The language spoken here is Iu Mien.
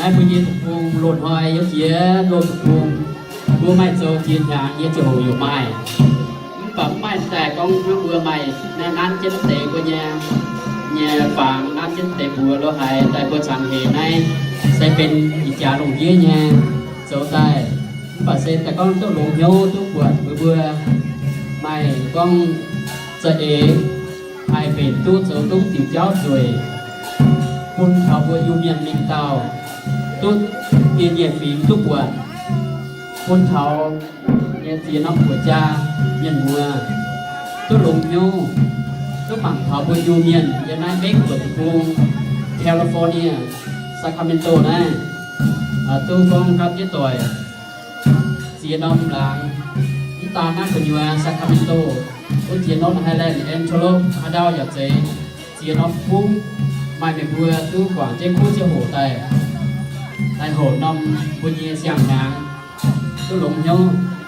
Naaiv mbuo nyei deic-bung loz-hnoi yiem jiex loz deic-bung, mbuo maaih zoux jiex hnyangx nyei ziangh hoc yaac maaih. Mv baac mv maaih daaih gorngv hnangv mbuo maaih naaiv nanv jienv deix mbuo nyei, nyei fangx, nanv jienv deix mbuox lo haaix daaih mbuo cangx hec naaiv se benx ih jaax lungh ndiev nyei zoux daaih. Mv baac se daaih gorngv duqv longx hnyouv duqv buatc mbuo, mbuo maaih gorngv za'eix haih mbenc duqv zoux duqv diuc jauv nzueic, bun taux mbuo Iu-Mienh mingh dauh duqv nyei nyei fingx duqv buatc, bun taux nyei ziex norm buoqc jaa mienh muoz duqv longx hnyouv, duqv mangc taux mbuo Iu-Mienh yiem naaiv Meiv Guoqv deic-bung, California, Sacramento naaiv, duqv gorngv gapv jienv doic ziex norm laangz. Mv daan naaiv gu'nyuoz Sacramento, wuov ziex norm Highland, Antelope, haaix ndau yaac zeiz ziex norm fungv maaih meih mbuo duqv guangc jienv kuv ziangh hoc daaih, daaih hoqc norm mbuo nyei siang-hnyangx duqv longx hnyouv.